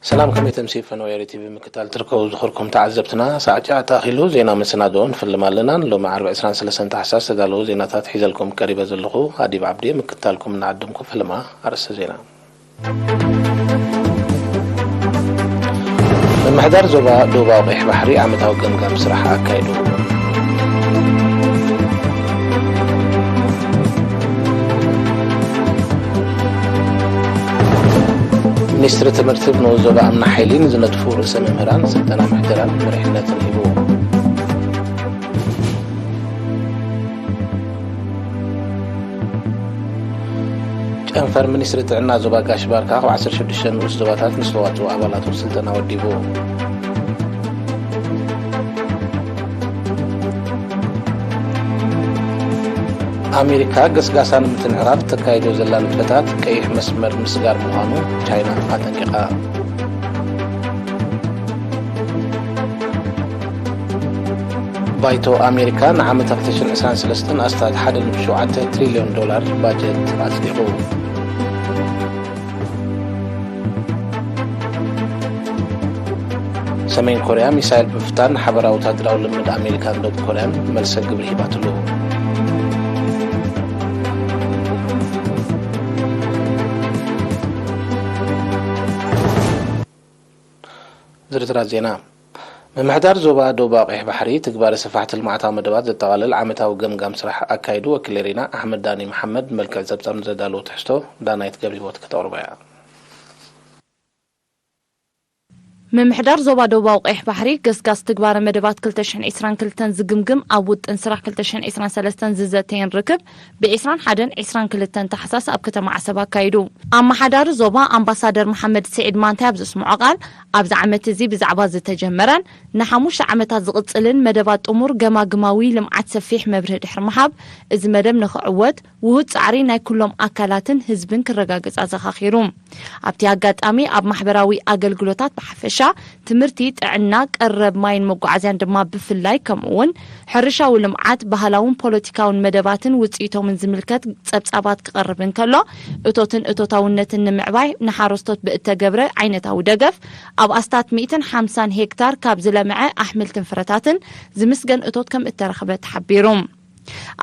ሰላም፣ ከመይ ተምሲ ፈነወ ኤሪ ቲቪ ምክታል ትርከቡ ዝኸርኩም ተዓዘብትና፣ ሰዓት ሸውዓተ ኣኺሉ ዜና መሰናድኦ ንፍልም ኣለናን። ሎሚ ዓርቢ ዕስራን ሰለስተን ታሕሳስ ዝተዳለዉ ዜናታት ሒዘልኩም ቀሪበ ዘለኹ ኣዲብ ዓብዲ። ምክታልኩም እናዓደምኩ ፈለማ ኣርእስተ ዜና። ምምሕዳር ዞባ ደቡባዊ ቀይሕ ባሕሪ ዓመታዊ ገምጋም ስራሕ ኣካይዱ። ሚኒስትሪ ትምህርቲ ብንኡስ ዞባ ኣምና ሓይሊ ንዝነጥፉ ርእሰ መምህራን ስልጠና ምሕደራን መሪሕነትን ሂቡ። ጨንፈር ሚኒስትሪ ጥዕና ዞባ ጋሽ ባርካ ካብ ዓሰርተ ሽዱሽተ ንኡስ ዞባታት ንዝተዋፅኡ ኣባላቱ ስልጠና ወዲቡ። ኣሜሪካ ገስጋሳ ንምትንዕራፍ ተካይዶ ዘላ ንጥፈታት ቀይሕ መስመር ምስጋር ምዃኑ ቻይና ኣጠንቂቓ። ባይቶ ኣሜሪካ ንዓመት ክልተ ሽሕን ዕስራን ሰለስተን ኣስታት ሓደ ነጥቢ ሸውዓተ ትሪልዮን ዶላር ባጀት ኣጽዲቑ። ሰሜን ኮርያ ሚሳይል ብምፍታን ንሓበራዊ ወታደራዊ ልምድ ኣሜሪካን ደቡብ ኮርያን መልሰ ግብሪ ሂባትሉ። ዝርዝራት ዜና። ምምሕዳር ዞባ ደቡባዊ ቀይሕ ባሕሪ ትግባረ ሰፋሕቲ ልምዓታዊ መደባት ዘጠቓልል ዓመታዊ ገምጋም ስራሕ ኣካይዱ። ወኪል ኤሪና ኣሕመድ ዳኒ መሓመድ መልክዕ ጸብጻብ ንዘዳለዎ ትሕዝቶ ዳናይት ገብረህይወት ከተቕርቦ እያ። ምምሕዳር ዞባ ደቡባዊ ቀይሕ ባሕሪ ገስጋስ ትግባረ መደባት ክልተ ሽሕን ዕስራን ክልተን ዝግምግም ኣብ ውጥን ስራሕ ክልተ ሽሕን ዕስራን ሰለስተን ዝዘተየን ርክብ ብ ዕስራን ሓደን ዕስራን ክልተን ታሕሳስ ኣብ ከተማ ዓሰብ ኣካይዱ። ኣመሓዳሪ ዞባ ኣምባሳደር መሓመድ ስዒድ ማንታይ ኣብ ዘስምዖ ቃል፣ ኣብዚ ዓመት እዚ ብዛዕባ ዝተጀመረን ንሓሙሽተ ዓመታት ዝቕጽልን መደባት ጥሙር ገማግማዊ ልምዓት ሰፊሕ መብርሂ ድሕሪ ምሃብ፣ እዚ መደብ ንኽዕወት ውሁድ ጻዕሪ ናይ ኩሎም ኣካላትን ህዝብን ክረጋገጽ ኣዘኻኺሩ። ኣብቲ ኣጋጣሚ ኣብ ማሕበራዊ ኣገልግሎታት ብሓፈሻ፣ ትምህርቲ፣ ጥዕና፣ ቀረብ ማይን መጓዓዝያን ድማ ብፍላይ፣ ከምኡ'ውን ሕርሻዊ ልምዓት፣ ባህላውን ፖለቲካውን መደባትን ውጽኢቶምን ዝምልከት ጸብጻባት ክቐርብ እንከሎ፣ እቶትን እቶታውነትን ንምዕባይ ንሓረስቶት ብእተገብረ ዓይነታዊ ደገፍ ኣብ ኣስታት ሚእትን ሓምሳን ሄክታር ካብ ዝለምዐ ኣሕምልትን ፍረታትን ዝምስገን እቶት ከም እተረኽበ ተሓቢሩ።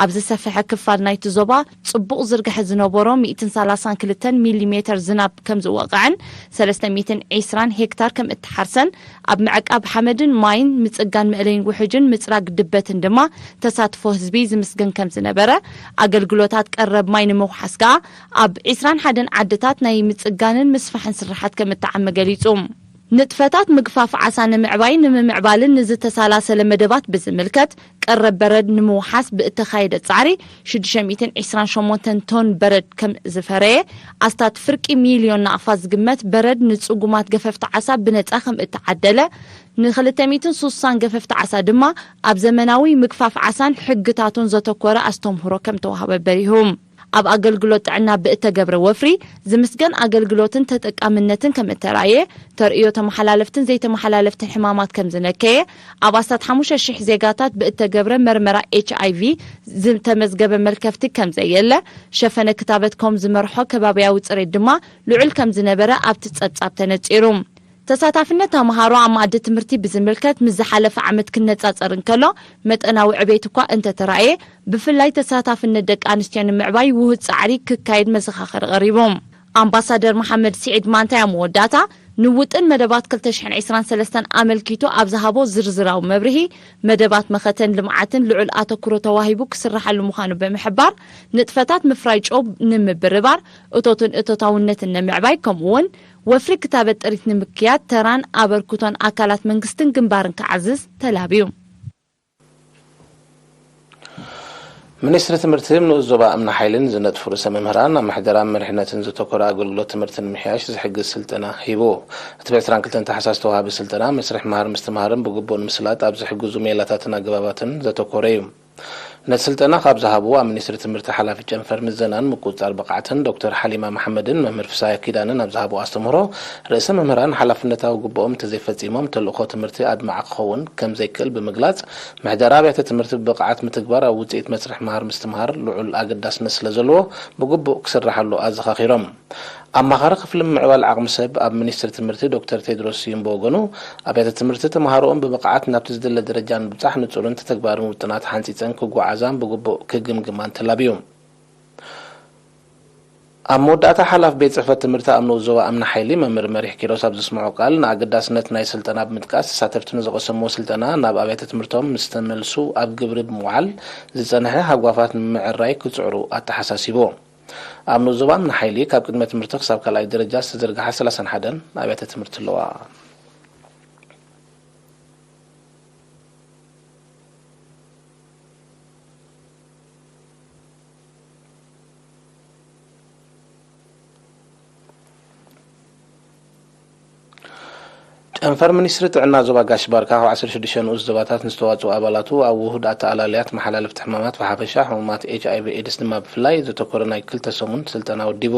ኣብ ዝሰፍሐ ክፋል ናይቲ ዞባ ጽቡቕ ዝርግሐ ዝነበሮ ሚእትን ሰላሳን ክልተን ሚሊሜተር ዝናብ ከም ዝወቕዐን ሰለስተ ሚእትን ዕስራን ሄክታር ከም እተሓርሰን፣ ኣብ ምዕቃብ ሓመድን ማይን፣ ምጽጋን መእለይን ውሑጅን ምጽራግ ድበትን ድማ ተሳትፎ ህዝቢ ዝምስገን ከም ዝነበረ፣ ኣገልግሎታት ቀረብ ማይ ንምውሓስ ከኣ ኣብ ዕስራን ሓደን ዓድታት ናይ ምጽጋንን ምስፋሕን ስርሓት ከም እተዓመ ገሊጹ። ንጥፈታት ምግፋፍ ዓሳ ንምዕባይ ንምምዕባልን ንዝተሳላሰለ መደባት ብዝምልከት፣ ቀረብ በረድ ንምውሓስ ብእተኻየደ ጻዕሪ ሽዱሽተ ሚእትን ዕስራን ሸሞንተን ቶን በረድ ከም ዝፈረየ፣ ኣስታት ፍርቂ ሚልዮን ናቕፋ ዝግመት በረድ ንጽጉማት ገፈፍቲ ዓሳ ብነጻ ከም እተዓደለ፣ ንክልተ ሚእትን ሱሳን ገፈፍቲ ዓሳ ድማ ኣብ ዘመናዊ ምግፋፍ ዓሳን ሕግታቱን ዘተኮረ ኣስተምህሮ ከም ተዋህበ በሪሁ። ኣብ ኣገልግሎት ጥዕና ብእተገብረ ወፍሪ ዝምስገን ኣገልግሎትን ተጠቃምነትን ከም እተራእየ፣ ተርእዮ ተመሓላለፍትን ዘይተመሓላለፍትን ሕማማት ከም ዝነከየ፣ ኣብ ኣስታት ሓሙሽተ ሽሕ ዜጋታት ብእተገብረ መርመራ ኤች ኣይ ቪ ዝተመዝገበ መልከፍቲ ከም ዘየለ፣ ሸፈነ ክታበት ከም ዝመርሖ፣ ከባብያዊ ጽሬት ድማ ልዑል ከም ዝነበረ ኣብቲ ጸብጻብ ተነጺሩ። ተሳታፍነት ተምሃሮ ኣብ መኣዲ ትምህርቲ ብዝምልከት ምስ ዝሓለፈ ዓመት ክነጻጸር እንከሎ መጠናዊ ዕቤት እኳ እንተተራእየ፣ ብፍላይ ተሳታፍነት ደቂ ኣንስትዮ ንምዕባይ ውሁድ ጻዕሪ ክካየድ መዘኻኸሪ ቀሪቡ። ኣምባሳደር መሓመድ ስዒድ ማንታይ ኣብ መወዳእታ፣ ንውጥን መደባት ክልተ ሽሕን ዕስራን ሰለስተን ኣመልኪቱ ኣብ ዝሃቦ ዝርዝራዊ መብርሂ፣ መደባት መኸተን ልምዓትን ልዑል ኣተኩሮ ተዋሂቡ ክስርሓሉ ምዃኑ ብምሕባር፣ ንጥፈታት ምፍራይ ጨው ንምብርባር፣ እቶትን እቶታውነትን ንምዕባይ፣ ከምኡ'ውን ወፍሪ ክታበት ጥሪት ንምክያድ ተራን ኣበርክቶን ኣካላት መንግስትን ግንባርን ክዓዝዝ ተላብዩ። ሚኒስትሪ ትምህርቲ ንኡስ ዞባ እምኒ ሓይልን ዝነጥፉ ርእሰ መምህራን ኣብ ምሕደራን መሪሕነትን ዘተኮረ ኣገልግሎት ትምህርቲ ንምሕያሽ ዝሕግዝ ስልጠና ሂቡ። እቲ ብ ዕስራን ክልተን ታሕሳስ ዝተዋህበ ስልጠና መስርሕ መሃር ምስትምሃርን ብግቡእ ንምስላጥ ኣብ ዝሕግዙ ሜላታትን ኣገባባትን ዘተኮረ እዩ። ነቲ ስልጠና ካብ ዝሃብዎ ኣብ ሚኒስትሪ ትምህርቲ ሓላፊ ጨንፈር ምዘናን ምቁጽጻር ብቕዓትን ዶክተር ሓሊማ መሓመድን መምህር ፍስሃየ ኪዳነን ኣብ ዝሃብዎ ኣስተምህሮ፣ ርእሰ መምህራን ሓላፍነታዊ ግቡኦም እንተዘይፈጺሞም ተልእኾ ትምህርቲ ኣድማዒ ክኸውን ከም ዘይክእል ብምግላጽ፣ ምሕደራ ኣብያተ ትምህርቲ ብብቕዓት ምትግባር ኣብ ውጽኢት መስርሕ መሃር ምስትምሃር ልዑል ኣገዳስነት ስለ ዘለዎ ብግቡእ ክስራሓሉ ኣዘኻኺሮም። ኣማኻሪ ክፍሊ ምምዕባል ዓቕሚ ሰብ ኣብ ሚኒስትሪ ትምህርቲ ዶክተር ቴድሮስ ስዩም ብወገኑ፣ ኣብያተ ትምህርቲ ተምሃሮኦም ብብቕዓት ናብቲ ዝድለ ደረጃ ንምብጻሕ ንጹርን ተተግባርን ውጥናት ሓንጺጸን ክጓዓዛን ብግቡእ ክግምግማን ተላብዩ። ኣብ መወዳእታ ሓላፍ ቤት ጽሕፈት ትምህርቲ ኣብ ንኡስ ዞባ እምኒ ሓይሊ መምህር መሪሕ ኪሮስ ኣብ ዘስምዖ ቃል፣ ንኣገዳስነት ናይ ስልጠና ብምጥቃስ፣ ተሳተፍቲ ንዝቐሰምዎ ስልጠና ናብ ኣብያተ ትምህርቶም ምስ ተመልሱ ኣብ ግብሪ ብምውዓል ዝጸንሐ ሃጓፋት ንምዕራይ ክጽዕሩ ኣተሓሳሲቡ። ኣብ ንኡስ ዞባ እምኒ ሓይሊ ካብ ቅድመ ትምህርቲ ክሳብ ካልኣይ ደረጃ ዝተዘርግሓ ሰላሳን ሓደን ኣብያተ ትምህርቲ ኣለዋ። ጨንፈር ሚኒስትሪ ጥዕና ዞባ ጋሽ ባርካ ካብ ዓሰርተ ሽዱሽተ ንኡስ ዞባታት ንዝተዋጽኡ ኣባላቱ ኣብ ውሁድ ኣተኣላልያ ተመሓላለፍቲ ሕማማት ብሓፈሻ፣ ሕሙማት ኤች ኣይ ቪ ኤድስ ድማ ብፍላይ ዘተኮረ ናይ ክልተ ሰሙን ስልጠና ወዲቡ።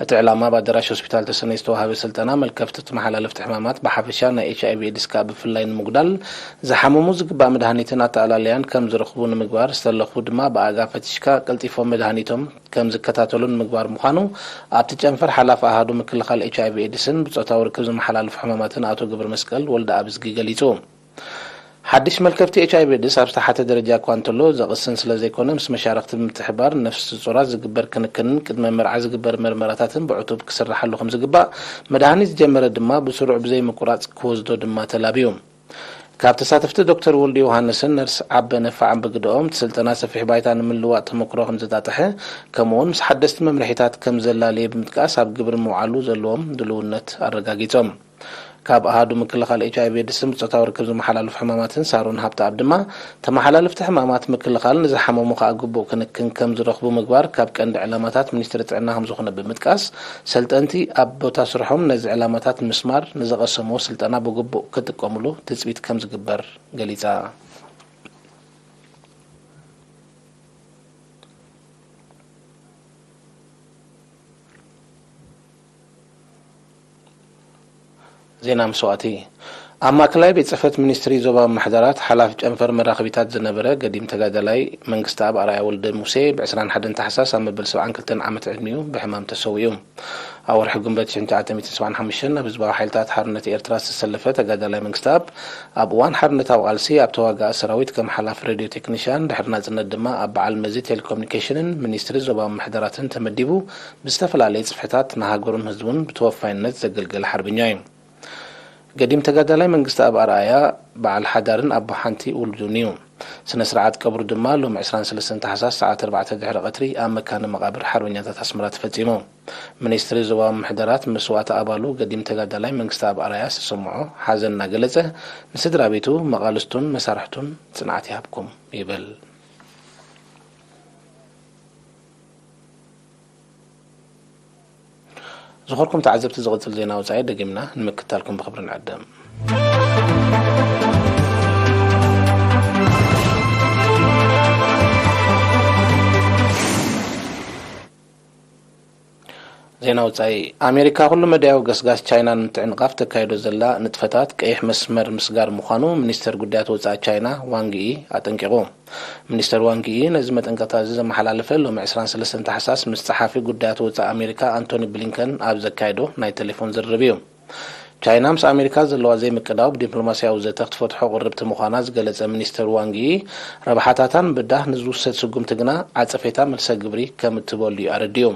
እቲ ዕላማ ኣብ ኣዳራሽ ሆስፒታል ተሰነይ ዝተዋህበ ስልጠና፣ መልከፍቲ ተመሓላለፍቲ ሕማማት ብሓፈሻ፣ ናይ ኤች ኣይ ቪ ኤድስ ከኣ ብፍላይ ንምጉዳል፣ ዝሓመሙ ዝግባእ መድሃኒትን ኣተኣላልያን ከም ዝረኽቡ ንምግባር፣ ዝተለኽፉ ድማ ብኣጋ ፈቲሽካ ቀልጢፎም መድሃኒቶም ከም ዝከታተሉ ንምግባር ምዃኑ፣ ኣብቲ ጨንፈር ሓላፊ ኣሃዱ ምክልኻል ኤች ኣይ ቪ ኤድስን ብጾታዊ ርክብ ዝመሓላለፉ ሕማማትን ኣቶ ገብረመስቀል ወልደኣብዝጊ ገሊጹ። ሓድሽ መልከፍቲ ኤች ኣይ ቪ ኤድስ ኣብ ዝተሓተ ደረጃ እኳ እንተሎ፣ ዘቕስን ስለ ዘይኮነ፣ ምስ መሻርኽቲ ብምትሕብባር ነፍሲ ጾራት ዝግበር ክንክንን ቅድመ መርዓ ዝግበር መርመራታትን ብዕቱብ ክስርሓሉ ከም ዝግባእ፣ መድሃኒት ዝጀመረ ድማ ብስሩዕ ብዘይ ምቁራጽ ክወስዶ ድማ ተላብዩ። ካብ ተሳተፍቲ ዶክተር ወልዱ ዮሃንስን ነርስ ዓበ ነፋዕን ብግደኦም፣ እቲ ስልጠና ሰፊሕ ባይታ ንምልዋጥ ተመክሮ ከም ዘጣጠሐ፣ ከምኡውን ምስ ሓደስቲ መምርሒታት ከም ዘላለየ ብምጥቃስ፣ ኣብ ግብሪ ምውዓሉ ዘለዎም ድልውነት ኣረጋጊጾም። ካብ ኣሃዱ ምክልኻል ኤች ኣይ ቪ ኤድስን ብጾታዊ ርክብ ዝመሓላለፉ ሕማማትን ሳሮን ሃብተኣብ ድማ፣ ተመሓላለፍቲ ሕማማት ምክልኻል ንዝሓመሙ ከኣ ግቡእ ክንክን ከም ዝረኽቡ ምግባር ካብ ቀንዲ ዕላማታት ሚኒስትሪ ጥዕና ከም ዝኾነ ብምጥቃስ፣ ሰልጠንቲ ኣብ ቦታ ስርሖም ነዚ ዕላማታት ንምስማር ንዝቐሰምዎ ስልጠና ብግቡእ ክጥቀምሉ ትጽቢት ከም ዝግበር ገሊጻ። ዜና መስዋእቲ። ኣብ ማእከላይ ቤት ጽሕፈት ሚኒስትሪ ዞባዊ ምሕደራት ሓላፊ ጨንፈር መራኸቢታት ዝነበረ ገዲም ተጋዳላይ መንግስተኣብ ኣርኣያ ወልደ ሙሴ ብ ዕስራን ሓደን ታሕሳስ ኣብ መበል ሰብዓን ክልተን ዓመት ዕድሚኡ ብሕማም ተሰዊኡ። ኣብ ወርሒ ጉንበት ሽሕን ትሽዓተ ሚእትን ሰብዓን ሓሙሽተን ኣብ ህዝባዊ ሓይልታት ሓርነት ኤርትራ ዝተሰለፈ ተጋዳላይ መንግስተኣብ፣ ኣብ እዋን ሓርነታዊ ቃልሲ ኣብ ተዋጋኢ ሰራዊት ከም ሓላፊ ሬድዮ ቴክኒሽያን፣ ድሕሪ ናጽነት ድማ ኣብ በዓል መዚ ቴሌኮሙኒኬሽንን ሚኒስትሪ ዞባዊ ምሕደራትን ተመዲቡ ብዝተፈላለየ ጽፍሕታት ንሃገሩን ህዝቡን ብተወፋይነት ዘገልገለ ሓርበኛ እዩ። ገዲም ተጋዳላይ መንግስተኣብ ኣርኣያ በዓል ሓዳርን ኣቦ ሓንቲ ውሉድን እዩ። ስነ ስርዓት ቀብሩ ድማ ሎሚ ዕስራን ሰለስተን ታሕሳስ ሰዓት ኣርባዕተ ድሕሪ ቀትሪ ኣብ መካነ መቓብር ሓርበኛታት ኣስመራ ተፈጺሙ። ሚኒስትሪ ዞባዊ ምሕደራት መስዋእቲ ኣባሉ ገዲም ተጋዳላይ መንግስተኣብ ኣርኣያ ዝተሰምዖ ሓዘን እናገለጸ፣ ንስድራ ቤቱ፣ መቓልስቱን መሳርሕቱን ጽንዓት ይሃብኩም ይብል። ዝኸበርኩም ተዓዘብቲ፣ ዝቕጽል ዜና ወጻኢ ደጊምና ንምክትታልኩም ብኽብሪ ንዕድም። ዜና ወጻኢ። ኣሜሪካ ኩሉ መዳያዊ ገስጋስ ቻይና ንምትዕንቓፍ ተካይዶ ዘላ ንጥፈታት ቀይሕ መስመር ምስጋር ምዃኑ ሚኒስተር ጉዳያት ወጻኢ ቻይና ዋንግ ዪ ኣጠንቂቑ። ሚኒስተር ዋንግ ዪ ነዚ መጠንቀቕታ እዚ ዘመሓላለፈ ሎሚ ዕስራን ሰለስተን ታሕሳስ ምስ ጸሓፊ ጉዳያት ወጻኢ ኣሜሪካ ኣንቶኒ ብሊንከን ኣብ ዘካየዶ ናይ ቴሌፎን ዝርርብ እዩ። ቻይና ምስ ኣሜሪካ ዘለዋ ዘይምቅዳው ብዲፕሎማስያዊ ዘተ ክትፈትሖ ቅርብቲ ምዃና ዝገለጸ ሚኒስተር ዋንግ ዪ፣ ረብሓታታ ንምብዳህ ንዝውሰድ ስጉምቲ ግና ዓጸፌታ መልሰ ግብሪ ከም እትህበሉ እዩ ኣረዲኡ።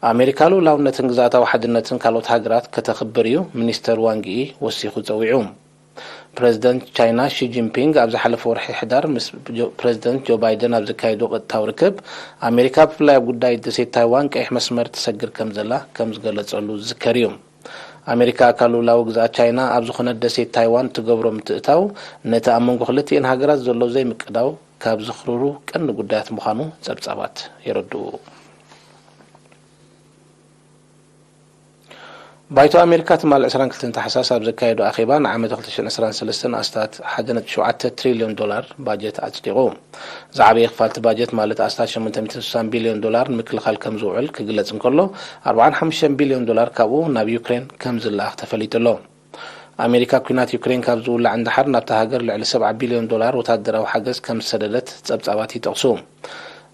ኣሜሪካ ልኡላውነትን ግዝኣታዊ ሓድነትን ካልኦት ሃገራት ከተኽብር እዩ ሚኒስተር ዋንግ ዪ ወሲኹ ጸዊዑ። ፕረዚደንት ቻይና ሺ ጂንፒንግ ኣብ ዝሓለፈ ወርሒ ሕዳር ምስ ጆ-፣ ፕረዚደንት ጆ ባይደን ኣብ ዘካየዶ ቀጥታዊ ርክብ፣ ኣሜሪካ ብፍላይ ኣብ ጉዳይ ደሴት ታይዋን ቀይሕ መስመር ትሰግር ከም ዘላ ከም ዝገለጸሉ ዝዝከር እዩ። ኣሜሪካ ኣካል ልኡላዊ ግዝኣት ቻይና ኣብ ዝኾነት ደሴት ታይዋን ትገብሮ ምትእታው፣ ነቲ ኣብ መንጎ ክልቲኤን ሃገራት ዘሎ ዘይምቅዳው ካብ ዘኽርሩ ቀንዲ ጉዳያት ምዃኑ ጸብጻባት የረድኡ። ባይቶ ኣሜሪካ ትማሊ ዕስራን ክልተን ታሕሳስ ኣብ ዘካየዶ ኣኼባ፣ ንዓመት ክልተ ሽሕን ዕስራን ሰለስተን ኣስታት ሓደ ነጥቢ ሸውዓተ ትሪልዮን ዶላር ባጀት ኣጽዲቑ። ዝዓበየ ክፋል እቲ ባጀት፣ ማለት ኣስታት ሸሞንተ ሚእትን ስሳን ቢልዮን ዶላር ንምክልኻል ከም ዝውዕል ክግለጽ እንከሎ፣ ኣርባዓን ሓሙሽተን ቢልዮን ዶላር ካብኡ ናብ ዩክሬን ከም ዝለኣኽ ተፈሊጡ ኣሎ። ኣሜሪካ፣ ኲናት ዩክሬን ካብ ዝውላዕ ንደሓር፣ ናብታ ሃገር ልዕሊ ሰብዓ ቢልዮን ዶላር ወታደራዊ ሓገዝ ከም ዝሰደደት ጸብጻባት ይጠቕሱ።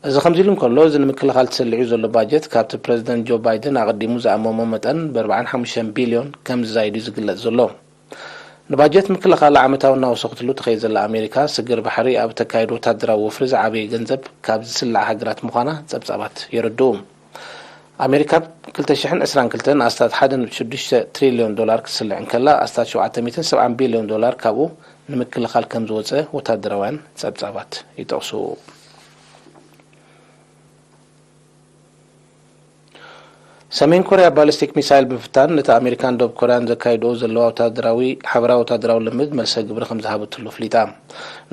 እዚ ከምዚ ኢሉ እንከሎ፣ እዚ ንምክልኻል ተሰሊዑ ዘሎ ባጀት ካብቲ ፕረዚደንት ጆ ባይደን ኣቐዲሙ ዝኣመሞ መጠን ብ ኣርባዓን ሓሙሽተን ቢልዮን ከም ዝዛይድ እዩ ዝግለጽ ዘሎ። ንባጀት ምክልኻል ዓመታዊ እናወሰኸትሉ ትኸይድ ዘላ ኣሜሪካ፣ ስግር ባሕሪ ኣብ ተካይዶ ወታደራዊ ወፍሪ ዝዓበየ ገንዘብ ካብ ዝስልዓ ሃገራት ምዃና ጸብጻባት የረድኡ። ኣሜሪካ ኣብ ክልተ ሽሕን ዕስራን ክልተን ኣስታት ሓደ ነጥቢ ሽዱሽተ ትሪልዮን ዶላር ክትስልዕ እንከላ፣ ኣስታት ሸውዓተ ሚእትን ሰብዓን ቢልዮን ዶላር ካብኡ ንምክልኻል ከም ዝወጸ ወታደራውያን ጸብጻባት ይጠቕሱ። ሰሜን ኮርያ ባሊስቲክ ሚሳይል ብምፍታን፣ ነቲ ኣሜሪካን ደቡብ ኮርያን ዘካይድኦ ዘለዋ ወታደራዊ፣ ሓበራዊ ወታደራዊ ልምድ መልሰ ግብሪ ከም ዝሃበትሉ ኣፍሊጣ።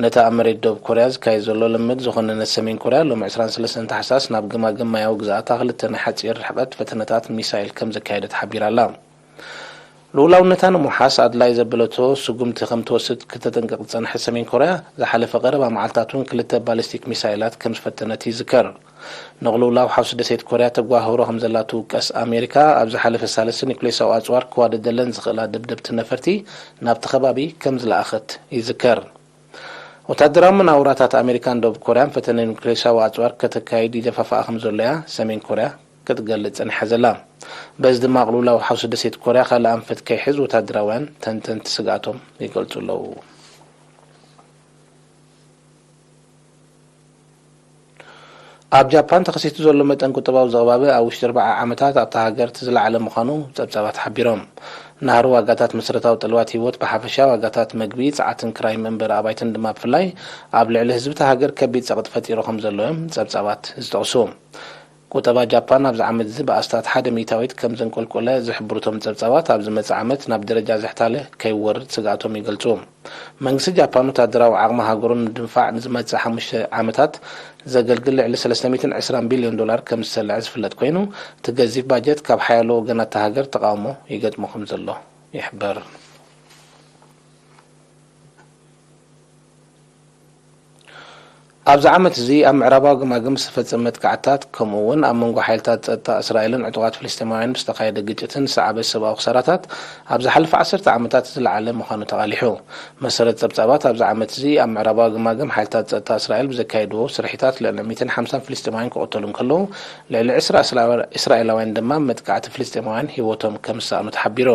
ነቲ ኣብ መሬት ደቡብ ኮርያ ዝካየድ ዘሎ ልምድ ዝኾነነት ሰሜን ኮርያ፣ ሎሚ ዕስራን ሰለስተን ታሕሳስ ናብ ገማግም ማያዊ ግዝኣታ ክልተ ናይ ሓጺር ርሕቀት ፈተነታት ሚሳይል ከም ዘካየደት ሓቢራ ኣላ። ልኡላውነታ ንምውሓስ ኣድላይ ዘበለቶ ስጉምቲ ከም ትወስድ ክተጠንቅቕ ዝጸንሐት ሰሜን ኮርያ፣ ዝሓለፈ ቀረባ መዓልታት እውን ክልተ ባሊስቲክ ሚሳይላት ከም ዝፈተነት ይዝከር። ንቕልውላው ሓውሲ ደሴት ኮርያ ተጓህሮ ከም ዘላ ትውቀስ ኣሜሪካ፣ ኣብ ዝሓለፈ ሳልስቲ ኒኩሌሳዊ ኣጽዋር ክዋደደለን ዝኽእላ ደብደብቲ ነፈርቲ ናብቲ ከባቢ ከም ዝለኣኸት ይዝከር። ወታደራዊ መናውራታት ኣሜሪካን ደቡብ ኮርያን ፈተነ ኒኩሌሳዊ ኣጽዋር ከተካይድ ይደፋፍኣ ከም ዘሎ እያ ሰሜን ኮርያ ክትገልጽ ጸኒሓ ዘላ። በዚ ድማ ቅልውላው ሓውሲ ደሴት ኮርያ ካልእ ኣንፈት ከይሕዝ ወታደራውያን ተንተንቲ ስግኣቶም ይገልጹ ኣለዉ። ኣብ ጃፓን ተኸሲቱ ዘሎ መጠን ቁጠባዊ ዘቕባበ ኣብ ውሽጢ ኣርብዓ ዓመታት ኣብታ ሃገር እቲ ዝለዓለ ምዃኑ ጸብጻባት ሓቢሮም። ናህሪ ዋጋታት መሰረታዊ ጠለባት ህይወት ብሓፈሻ፣ ዋጋታት መግቢ፣ ጸዓትን ክራይ መንበሪ ኣባይትን ድማ ብፍላይ ኣብ ልዕሊ ህዝቢ እታ ሃገር ከቢድ ጸቕጢ ፈጢሩ ከም ዘሎ እዮም ጸብጻባት ዝጠቕሱ። ቁጠባ ጃፓን ኣብዚ ዓመት እዚ ብኣስታት ሓደ ሚእታዊት ከም ዘንቆልቆለ ዝሕብሩ እቶም ጸብጻባት፣ ኣብ ዝመጽእ ዓመት ናብ ደረጃ ዘሕታለ ከይወርድ ስግኣቶም ይገልጹ። መንግስቲ ጃፓን ወታደራዊ ዓቕሚ ሃገሩ ንምድንፋዕ ንዝመጽእ ሓሙሽተ ዓመታት ዘገልግል ልዕሊ ሰለስተ ሚእትን ዕስራን ቢልዮን ዶላር ከም ዝሰልዐ ዝፍለጥ ኮይኑ፣ እቲ ገዚፍ ባጀት ካብ ሓያሎ ወገናት እታ ሃገር ተቓውሞ ይገጥሞ ከም ዘሎ ይሕበር። ኣብዚ ዓመት እዚ ኣብ ምዕራባዊ ገማግም ዝተፈጸመ መጥቃዕትታት፣ ከምኡ እውን ኣብ መንጎ ሓይልታት ጸጥታ እስራኤልን ዕጡቓት ፍልስጤማውያን ብዝተኻየደ ግጭትን ዝሰዓበ ሰብኣዊ ክሳራታት፣ ኣብ ዝሓለፈ ዓሰርተ ዓመታት ዝለዓለ ምዃኑ ተቓሊሑ። መሰረት ጸብጻባት፣ ኣብዚ ዓመት እዚ ኣብ ምዕራባዊ ገማግም ሓይልታት ጸጥታ እስራኤል ብዘካየድዎ ስርሒታት ልዕሊ ሚእትን ሓምሳን ፍልስጤማውያን ክቕተሉ እንከለዉ፣ ልዕሊ ዕስራ እስራኤላውያን ድማ መጥቃዕቲ ፍልስጤማውያን ህይወቶም ከም ዝሰኣኑ ተሓቢሩ።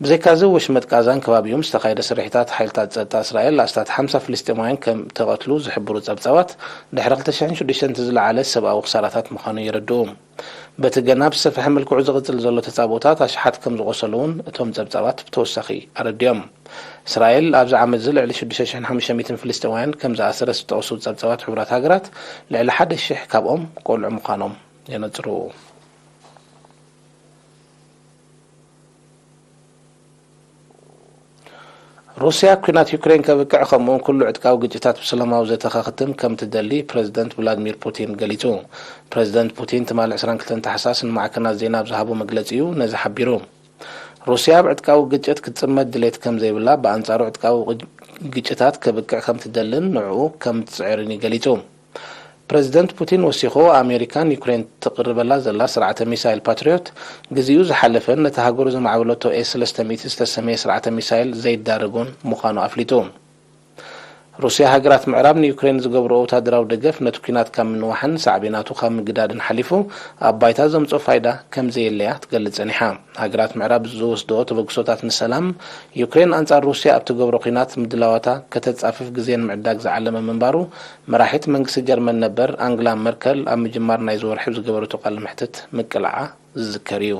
ብዘይካዚ፣ ወሽመጥ ጋዛን ከባቢኡን ዝተኻየደ ስርሒታት ሓይልታት ጸጥታ እስራኤል ኣስታት ሓምሳ ፍልስጤማውያን ከም ተቐትሉ ዝሕብሩ ጸብጻባት፣ ድሕሪ ክልተ ሽሕን ሽዱሽተን እቲ ዝለዓለ ሰብኣዊ ክሳራታት ምዃኑ የረድኡ። በቲ ገና ብዝሰፍሐ መልክዑ ዝቕጽል ዘሎ ተጻብኦታት ኣሽሓት ከም ዝቖሰሉ እውን እቶም ጸብጻባት ብተወሳኺ ኣረዲኦም። እስራኤል ኣብዚ ዓመት እዚ ልዕሊ ሽዱሽተ ሽሕን ሓሙሽተ ሚእትን ፍልስጤማውያን ከም ዝኣሰረት ዝጠቕሱ ጸብጻባት ሕቡራት ሃገራት፣ ልዕሊ ሓደ ሽሕ ካብኦም ቆልዑ ምዃኖም የነጽሩ። ሩስያ፣ ኲናት ዩክሬን ከብቅዕ፣ ከምኡውን ኩሉ ዕጥቃዊ ግጭታት ብሰላማዊ ዘተ ከኽትም ከም ትደሊ ፕረዚደንት ቭላድሚር ፑቲን ገሊጹ። ፕረዚደንት ፑቲን ትማሊ ዕስራን ክልተን ታሕሳስ ንማዕከናት ዜና ኣብ ዝሃቦ መግለጺ እዩ ነዚ ሓቢሩ። ሩስያ ኣብ ዕጥቃዊ ግጭት ክትጽመድ ድሌት ከም ዘይብላ፣ ብኣንጻሩ ዕጥቃዊ ግጭታት ከብቅዕ ከም ትደልን ንዕኡ ከም ትጽዕርን እዩ ገሊጹ። ፕረዚደንት ፑቲን ወሲኹ፣ ኣሜሪካ ንዩክሬን ትቕርበላ ዘላ ስርዓተ ሚሳይል ፓትሪዮት፣ ግዜኡ ዝሓለፈን ነታ ሃገሩ ዘማዕበለቶ ኤስ ሰለስተ ሚእቲ ዝተሰመየ ስርዓተ ሚሳይል ዘይዳረጎን ምዃኑ ኣፍሊጡ። ሩስያ፣ ሃገራት ምዕራብ ንዩክሬን ዝገብርኦ ወታደራዊ ደገፍ ነቲ ኲናት ካብ ምንዋሕን ሳዕቤናቱ ካብ ምግዳድን ሓሊፉ ኣብ ባይታ ዘምጽኦ ፋይዳ ከም ዘየለያ ትገልጽ ጸኒሓ። ሃገራት ምዕራብ ዝወስድኦ ተበግሶታት ንሰላም፣ ዩክሬን ኣንጻር ሩስያ ኣብ ትገብሮ ኲናት ምድላዋታ ከተጻፍፍ ግዜ ንምዕዳግ ዝዓለመ ምንባሩ መራሒት መንግስቲ ጀርመን ነበር ኣንግላ መርከል ኣብ ምጅማር ናይዚ ወርሒ ዝገበረቶ ቃለ መሕትት ምቅላዓ ዝዝከር እዩ።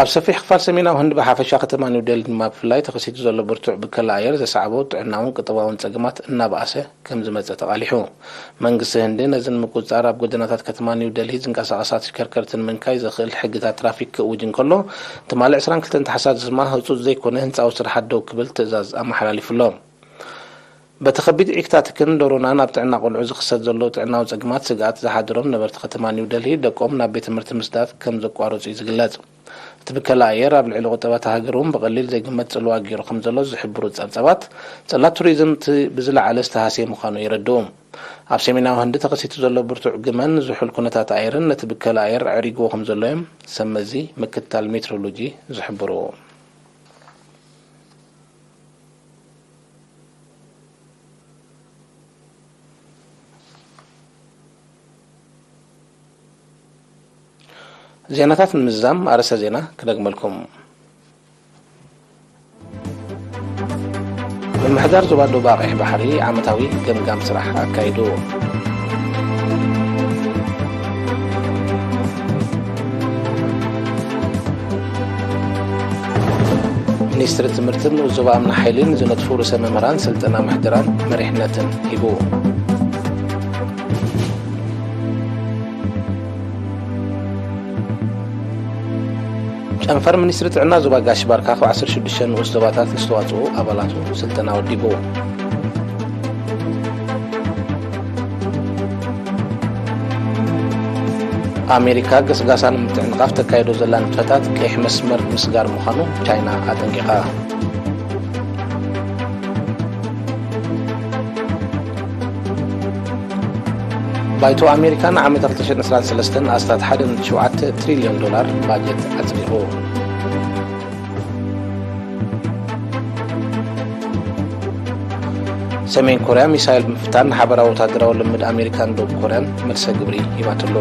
ኣብ ሰፊሕ ክፋል ሰሜናዊ ህንዲ ብሓፈሻ ከተማ ኒው ዴልሂ ድማ ብፍላይ ተኸሲቱ ዘሎ ብርቱዕ ብከላ ኣየር ዘስዓቦ ጥዕናውን ቁጠባውን ጸገማት እናበኣሰ ከም ዝመጸ ተቓሊሑ። መንግስቲ ህንዲ ነዚ ንምቁጽጻር ኣብ ጎደናታት ከተማ ኒው ዴልሂ ዝንቀሳቐሳ ተሽከርከርቲ ንምንካይ ዘኽእል ሕግታት ትራፊክ ክእውጅ እንከሎ፣ ትማሊ ዕስራን ክልተን ታሕሳስ ድማ ህጹጽ ዘይኮነ ህንጻዊ ስራሓት ደው ክብል ትእዛዝ ኣመሓላሊፉ ኣሎ። በቲ ከቢድ ዒክታትክን ዶሮናን ኣብ ጥዕና ቆልዑ ዝኽሰት ዘሎ ጥዕናዊ ጸገማት ስግኣት ዝሓደሮም ነበርቲ ከተማ ኒው ደልሂ ደቆም ናብ ቤት ትምህርቲ ምስዳድ ከም ዘቋረጹ እዩ ዝግለጽ። እቲ ብከላ ኣየር ኣብ ልዕሊ ቁጠባ እታ ሃገር እውን ብቐሊል ዘይግመት ጽልዋ ገይሩ ከም ዘሎ ዝሕብሩ ጸብጻባት፣ ጽላት ቱሪዝም እቲ ብዝለዓለ ዝተሃስየ ምዃኑ የረድኡ። ኣብ ሰሜናዊ ህንዲ ተኸሲቱ ዘሎ ብርቱዕ ግመን ዝሑል ኩነታት ኣየርን ነቲ ብከላ ኣየር ኣዕሪግዎ ከም ዘሎ እዮም ሰብ መዚ ምክትታል ሜትሮሎጂ ዝሕብሩ። ዜናታት ንምዝዛም ኣርእስተ ዜና ክደግመልኩም። ምምሕዳር ዞባ ደቡብ ቀይሕ ባሕሪ ዓመታዊ ገምጋም ስራሕ ኣካይዱ። ሚኒስትሪ ትምህርትን ንኡስ ዞባ ኣምና ሓይሊን ዝነጥፉ ርእሰ መምህራን ስልጠና ምሕደራን መሪሕነትን ሂቡ። ጨንፈር ሚኒስትሪ ጥዕና ዞባ ጋሽ ባርካ ካብ ዓሰርተ ሽዱሽተ ንኡስ ዞባታት ንዝተዋፅኡ ኣባላቱ ስልጠና ወዲቡ። ኣሜሪካ ገስጋሳ ንምትዕንቓፍ ተካይዶ ዘላ ንጥፈታት ቀይሕ መስመር ምስጋር ምዃኑ ቻይና ኣጠንቂቓ። ባይቶ ኣሜሪካ ንዓመት ክልተ ሽሕን ዕስራን ሰለስተን ኣስታት ሓደ ነጥቢ ሸውዓተ ትሪልዮን ዶላር ባጀት ኣጽዲቑ። ሰሜን ኮርያ ሚሳይል ብምፍታን ንሓበራዊ ወታደራዊ ልምድ ኣሜሪካን ደቡብ ኮርያን መልሰ ግብሪ ሂባትሉ።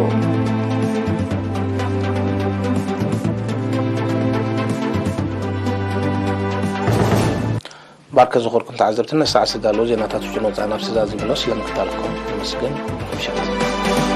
ባርከ ዝኾርኩም ተዓዘብቲ፣ ነሳዕ ዝተዳለዉ ዜናታት ውሽጥን ወፃእን ኣብ ስዛ ዝብሎ ስለምክታልኩም ነመስግን። ርሑም ምሸት።